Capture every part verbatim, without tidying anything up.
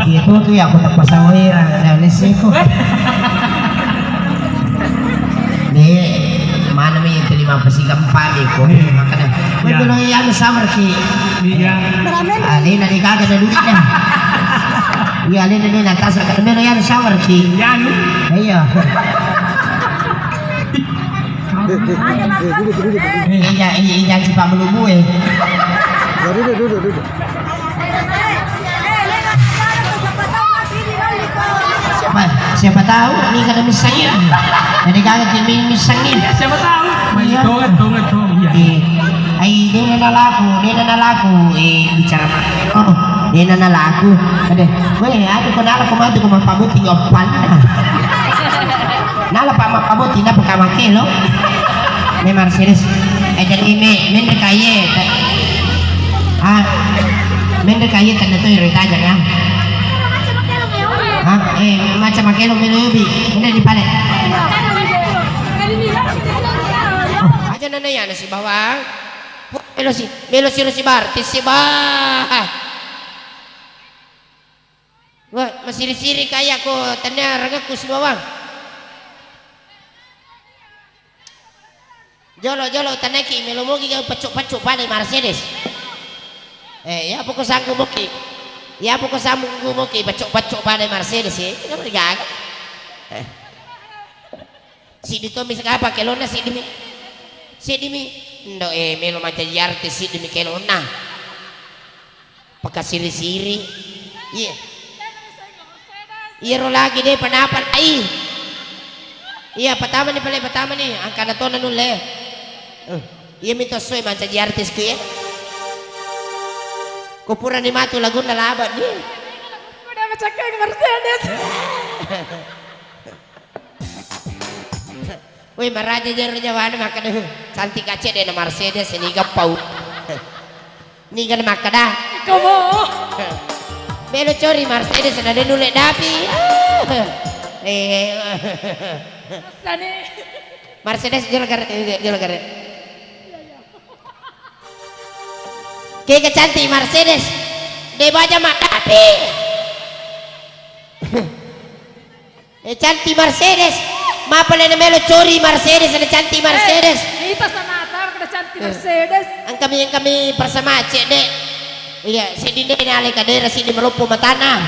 Iya, tuh, tuh, ya, aku tak pasang wira, ada listrik kok. Nih, mana mi itu lima puluh tiga empat nih, kok. Iya. Makanya, gue Iya. bilang, "Iya, anu, sabar, Ki." Iya. Alena di kagak ada duitnya. Iya, alena di atas, kata, "Melo, iya, anu, sabar, Ki." Iya, anu. Iya. Duduk, duduk, duduk, duduk, duduk. Iya, iya, iya, jangan cepat melumbu, eh. Ya, duduk, duduk, duduk. Siapa, siapa tahu ni kada missangin. Jadi kagak ki mi-, missangin. Iya, siapa tahu. Iya. Tong, tong, tong, iya. Eh, ai, dena nalaku, dena nalaku, eh, bicara ma-, oh, dena nalaku. Ada, weh, aku kenal aku mati, aku mau pabut tinggal pan. Nala pa mappaboti nappa ka makkelo. Me Mercedes. Eh, jadi me, menre kaye. Ah, menre kaye tanda to ero tajang ya. Ah, eh, macam makkelo melo yobi. Ini di pale. Aja nana ya nasi bawang. Melo si, melo si rosi bar, tisi bah. Wah, masiri-siri kaya ko tania rangekku si bawang. Jolo, jolo, tanaki, melo mogi kau paccu-paccu pada Mercedes. Eh, ya poko sanggu moki. Ya poko sanggu moki paccu-paccu pada Mercedes, eh. Kenapa digaga? Eh. Siddi tommi sekapa kelonna siddi mi. Siddi mi. Ndo, eh, melo mancaji artis siddi mi kelonna. Pakasiri-siri. Iya. Iyaro lagi de penapa lai. Iya, pertama ni pale pertama ni, angkana tona nulle. Eh, iya mito soe mancaji artis ku ya. Ko purani matu lagunna laba ni. Udah macakka Mercedes. Woi, maraja jero nyawana makkeda, cantik kacce de na Mercedes, niga pau. Niga na makkeda. Komo. Melo cori Mercedes na de nulle dapi. Eh. Sane. Mercedes jero gare, jero gare. Kega cantik Mercedes. De baja maddapi. Eh, cantik Mercedes. Mapale na melo cori Mercedes, ada cantik Mercedes. Eh, ita sanata kada cantik Mercedes. Engkami, engkami persama cedde. Iya, seddi de nale kadera siddi maloppo matana.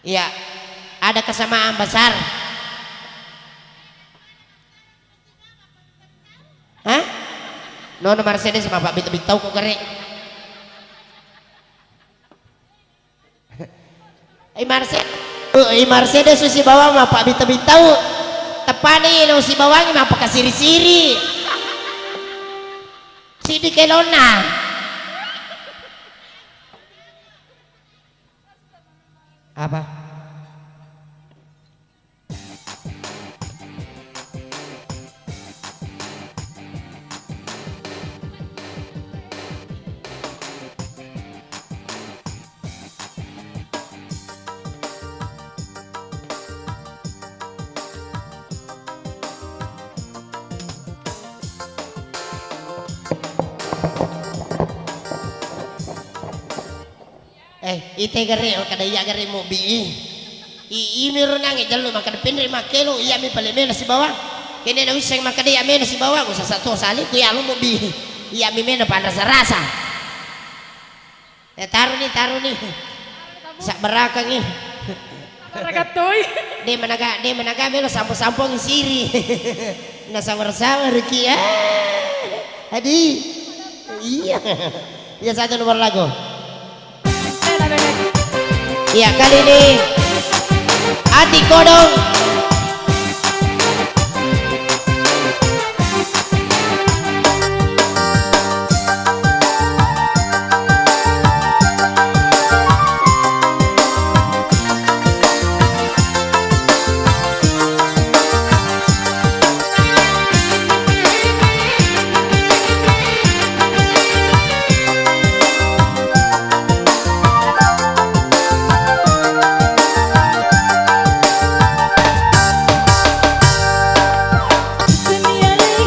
Iya. Ada kesamaan besar. Hah? Nono Mercedes mapabbitta-bittau ko gare. I Marse-, i Mercedes usi bawang mapabbitta-bittau. Teppani lo usi bawangi mapakasiri-siri. Sidi kelonna. Apa? Eh, ite gare, kada iya gare mobbi i. I, imi ro nange jallo makkeda penre makkelo, iya mi pale mena sibawa. Kene na wisseng makkeda iya mena sibawa, usasa to saliku iya lo mobbi. Iya mi mena panrasa-rasa. Eh, taruni, taruni. Sabbarakangi. Sabbarakan toi. De managa, de managa melo sampo-sampongi siri. Na sabar-sabar ki. Ah. Adi. Iya. Iya, satu nomor lagu. Iya, kali ini Ati Kodong.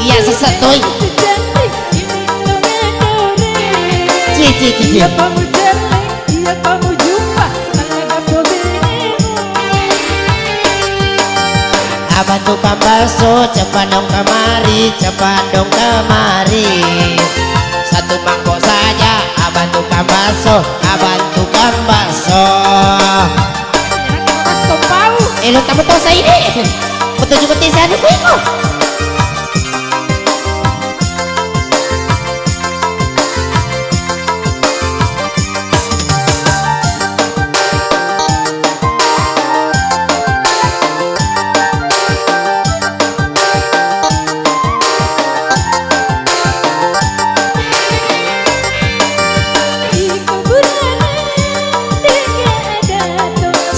Iya, sesat, Toy. Ci, ci, ci, ci. Iya, Pak Mujalleng, iya, Pak Mujalleng. Abang tukang bakso, cepat dong kemari, cepat dong kemari. Satu mangkok saja, abang tukang bakso, abang tukang bakso. Enak bakso bau. Eh, lo tamu tahu saya ini? Betul juga tisan itu.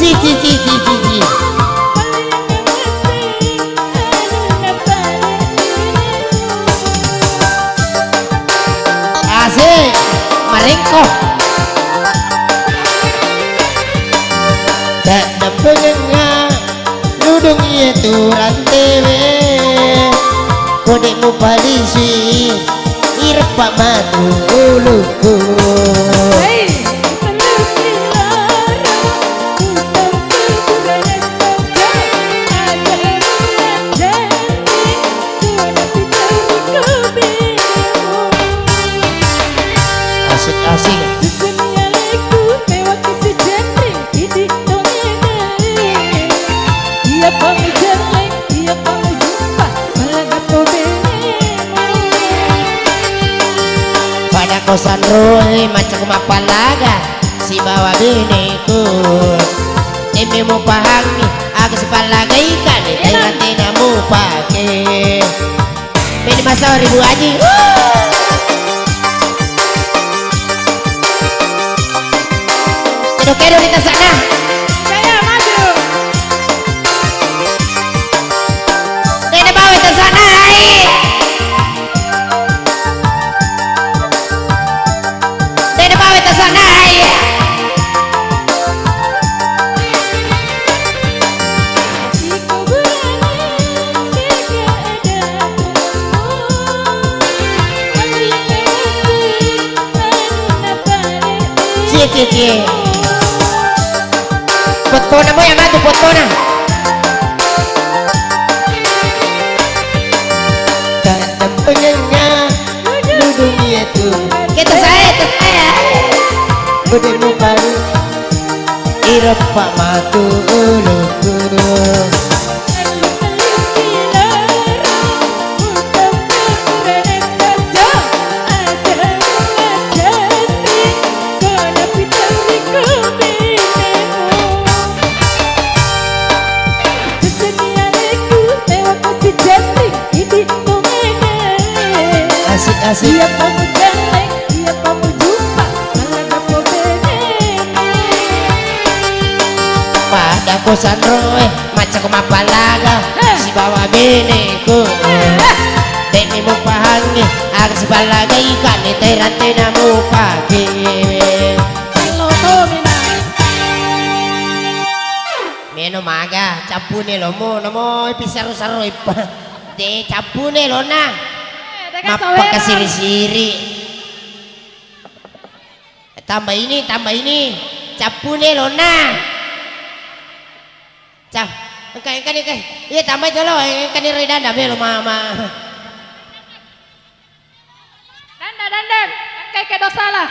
Ci, ci, ci, ci, ci, ci. Asik, maringko. Taddampengeng nudung iye tu rantewe, kode mupalisi ireppa matu uluku. Hei, asik, asik. Pada kosanroe macca ko mappallaga sibawa beneku. Emme mupahangi aga sipallagai kale, tena-tena mupake. Meni masauri Bu Aji. Kedo-kedo di tasana. Saya maju. Dede bawa tasana, hai. Dede bawa tasana, hai. Cie, cie, cie. Fottona mo yang atu fottona. Taddampengeng nudung iye tu. Kita saya, kita saya. Bedemu baru. Ireppa matu uluku. Asik, asik. Iya pamu jalleng, iya pamu jumpa, malah dapo benene. Pada kosanroe, macca ko mappallaga, heh, sibawa beneku. Heh. Deni mupahangi, aga sipallagai kale, tena-tena mupake. Allo tomina. Meno maga, cappune lomo, namo pisaro-saro ippa. De cappune lona. Eh, de ka sawerang. Mappakasiri-siri. Tambah ini, tambah ini. Cappune lona. Cah, engka, engka ni, engka. Iya, tambah jolo, engka ni redanda melo mama. Danda, danda. Engka ke dosalah.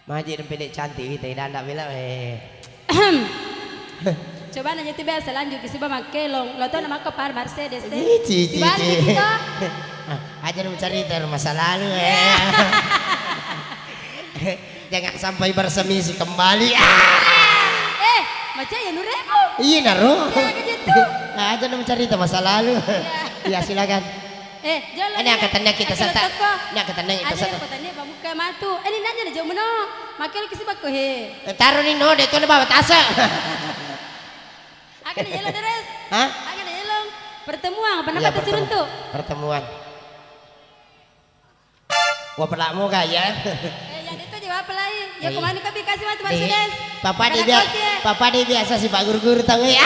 Maji dempede cantik kita danda bela eh. Coba nanya tu biasa lanjut ke siba makkelong. Lo tau nama ke par Mercedes eh. Ih, ci, ci, ci. Sibalik kita. Ah, aja nu cerita masa lalu eh. Jangan sampai bersemisi kembali. Ah! Eh, macam ya nuremu. Iya, naro. Iya, gitu. Nah, aja nu cerita masa lalu. Iya. Iya, silakan. Eh, jolo. Ini angkatannya kita sata. Ini angkatannya kita sata. Ada yang pertanyaan, Pak Muka matu. Eh, ini nanya deh, jauh meno. Makai lagi si bako he. Eh, taruh ni no, deh, tuh bawa tasa. Akan jelo, Deres. Hah? Akan jelo. Pertemuan, apa nama pertemuan. Pertemuan. Wah, pelakmu gaya. Eh, yang itu jawab pelai. Ya, kemana kau bikasi mati, Mas Des? Papa dia biasa, papa dia biasa si Pak Guru-guru tahu ya.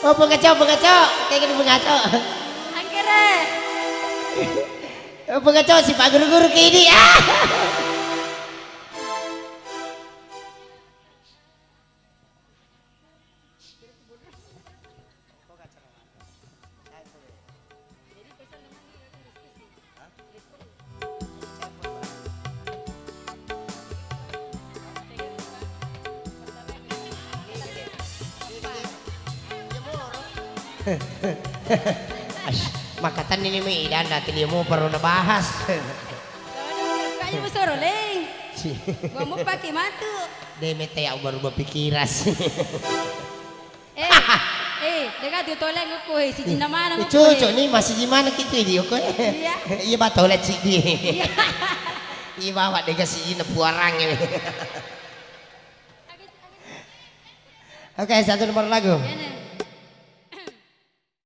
Oh, pengaco, pengaco. Tega di pengaco. Anggere. Oh, pengaco si Pak Guru-guru kini. Ah. Ash, makatanni ni mi idanda tili mo perlu nabahas. Kayu besoro lei. Si. Gua mau pakai matu. Deh mete ya baru berpikiran. Eh, eh, dega tu toleng ko eh, sijinna mana ko eh. Cocok ni, masih gimana kita dia ko eh. Iya. Iya, ba toleng cik di. Iya. Iya, bawa dega sijinna puarang ini. Oke, satu nomor lagu. Iya, nih.